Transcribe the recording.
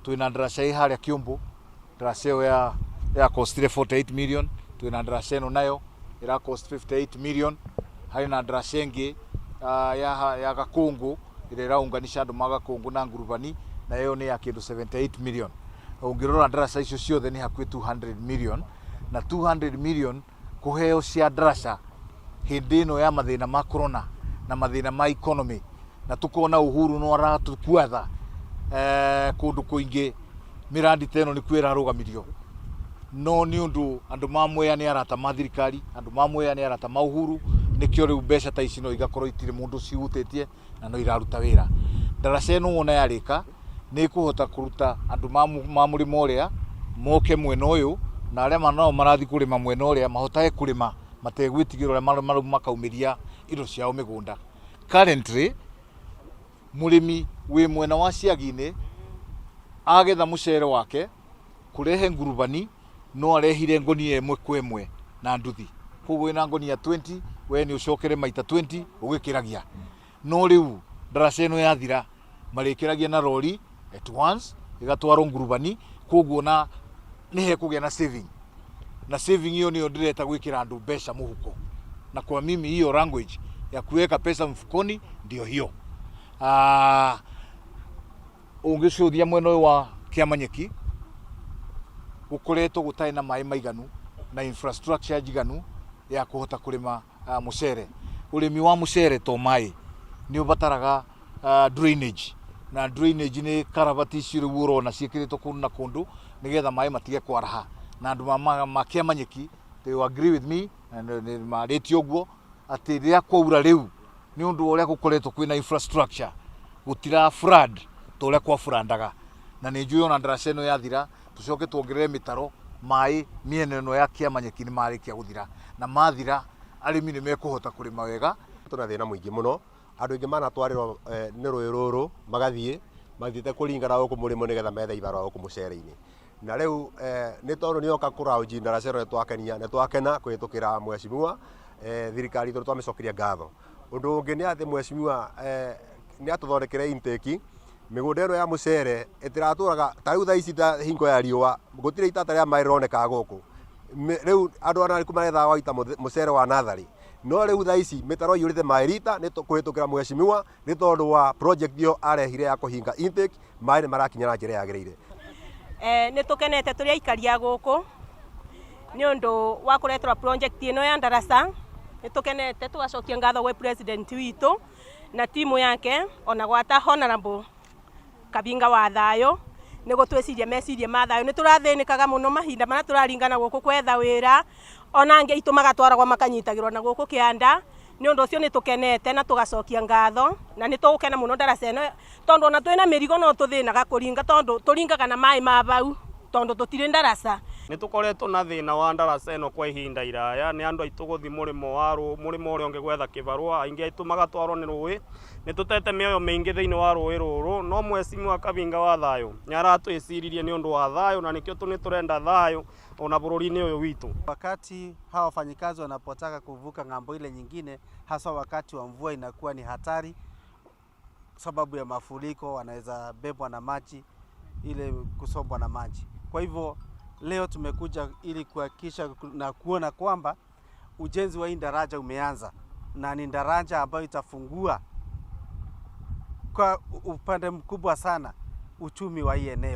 Twina ndaraca ĩ harĩa Kiumbu, ndaraca ĩyo ya costire 48 million. Twina ndaraca ĩno nayo ĩra cost 58 million. Harĩ na ndaraca ĩngĩ ya Gakungu ĩrĩa ĩraunganisha andũ ma Gakungu na Ngurubani, na ĩyo nĩ ya kĩndũ 78 million. Ũngĩrora ndaraca icio ciothe nĩ hakuhĩ 200 million, na 200 million kũheo cia ndaraca hĩndĩ ĩno ya mathĩna ma corona na mathĩna ma economy, na tukona Uhuru no aratũkuatha kũndũ kũingĩ, mĩrandi ta ĩno nĩkuo ĩrarũgamirio. No nĩ ũndũ andũ ma Mwea nĩ arata ma thirikari, andũ ma Mwea nĩ arata ma Uhuru, nĩkĩo rĩu mbeca ta ici no igakorwo itirĩ mũndũ cihutĩtie na no iraruta wĩra. Ndaraca ĩno wona yarĩka nĩ ĩkũhota kũruta andũ ma mũrĩmo ũrĩa moke mwena ũyũ, na arĩa nao marathiĩ kũrĩma mwena ũrĩa mahotage kũrĩma mategwĩtigĩra ũrĩa makaumĩria indo ciao mĩgũnda. Currently mũrĩmi wĩ mwena wa Ciagi-inĩ agetha mũcere wake kũrehe ngurubani no arehire ngonia ĩmwe kwa ĩmwe na nduthi, koguo wĩna ngonia 20 we nĩ ũcokere maita 20 ũgĩkĩragia. No rĩu ndaraca ĩno yathira marĩkĩragia na rori at once ĩgatwarwo ngurubani, koguo na nĩ hekũgĩa na saving, na saving hiyo nĩyo ndĩreta gwĩkĩra andũ mbeca mũhuko, na kwa mimi hiyo language ya kuweka pesa mfukoni ndio hiyo. Ũngĩcũthia mwena ũyũ wa Kĩamanyeki gũkoretwo gũtarĩ na maĩ maiganu na infrastructure njiganu ya kũhota kũrĩma mũcere. Ũrĩmi wa mũcere to maĩ, nĩ ũbataraga drainage, na drainage nĩ karabati icio rĩu ũrona ciĩkĩrĩtwo kũndũ na kũndũ nĩgetha maĩ matige kwaraha, na andũ ma Kĩamanyeki they will agree with me na nĩ marĩtie ũguo atĩ rĩrĩa kwaura rĩu nĩ ũndũ wa ũrĩa gũkoretwo kwĩna infrastructure gũtira flood ta ũrĩa kwa flood-aga, na nĩ njũĩ ona ndaraca ĩno yathira tũcoke tuongerere mĩtaro maĩ mĩena ĩno ya Kĩamanyeki nĩ marĩkia gũthira, na mathira arĩmi nĩ mekũhota kũrĩma wega. Tũna thĩna mũingĩ mũno, andũ aingĩ manatwarĩrwo nĩ rũĩ rũrũ magathiĩ mathiĩte kũringa na gũkũ mũrĩmo nĩgetha methe ibarũa gũkũ mũcere-inĩ, na rĩu nĩ tondũ nĩ oka kũraunji ndaraca ĩno nĩ twakena kũhĩtũkĩra mheshimiwa, thirikari itũ twamĩcokeria ngatho. Ũndũ ũngĩ nĩ atĩ mheshimiwa nĩ atũthondekere intake mĩgũnda ĩno ya mũcere ĩtiratũraga ta rĩu thaa ici ta hingo ya riũa gũtirĩ itata rĩa maĩ rĩronekaga gũkũ. Rĩu andũ ana arĩkũ marethaga gwaita mũcere wa natharĩ, no rĩu thaa ici mĩtaro iyũrĩte maĩ rita nĩ kũhĩtũkĩra mheshimiwa nĩ tondũ wa project ĩyo arehire ya kũhinga intake, maĩ nĩ marakinya na njĩra yagĩrĩire. Nĩ tũkenete tũrĩ aikari a gũkũ nĩ ũndũ wa kũreterwo project ĩno ya ndaraca. Nĩ tũkenete tũgacokia ngatho gwĩ president witũ na timu yake ona gwata Honorable Kabinga wa Thayũ nĩ gũtwĩciria meciria ma thayũ. Nĩ tũrathĩnĩkaga mũno mahinda marĩa tũraringana gũkũ kwetha wĩra, ona angĩ aitũ magatwaragwo makanyitagĩrwo na gũkũ kĩanda. Nĩ ũndũ ũcio nĩ tũkenete na tũgacokia ngatho, na nĩ tũgũkena mũno ndaraca ĩno tondũ ona twĩna mĩrigo no tũthĩnaga kũringa tondũ tũringaga na maĩ ma bau tondũ tũtirĩ ndaraca. Nĩ tũkoretwo na thĩna wa ndaraca ĩno kwa ihinda iraya, nĩ andũ aitũ gũthiĩ mũrĩmo wa mũrĩmo ũrĩa ũngĩ gwetha kĩbarũa, aingĩ aitũ magatwarwo nĩ rũĩ. Nĩ tũtete mĩoyo mĩingĩ thĩinĩ wa rũĩ rũrũ, no mheshimiwa Kabinga wa Thayũ nĩ aratwĩciririe nĩ ũndũ wa thayũ, na nĩkĩo nĩ tũrenda thayũ ona bũrũri-inĩ ũyũ witũ. Wakati hawa wafanyikazi wanapotaka kuvuka ng'ambo ile nyingine, hasa wakati wa mvua, inakuwa ni hatari sababu ya mafuriko, wanaweza bebwa na maji ile kusombwa na maji. Kwa hivyo leo tumekuja ili kuhakikisha na kuona kwamba ujenzi wa hii daraja umeanza, na ni daraja ambayo itafungua kwa upande mkubwa sana uchumi wa hii eneo.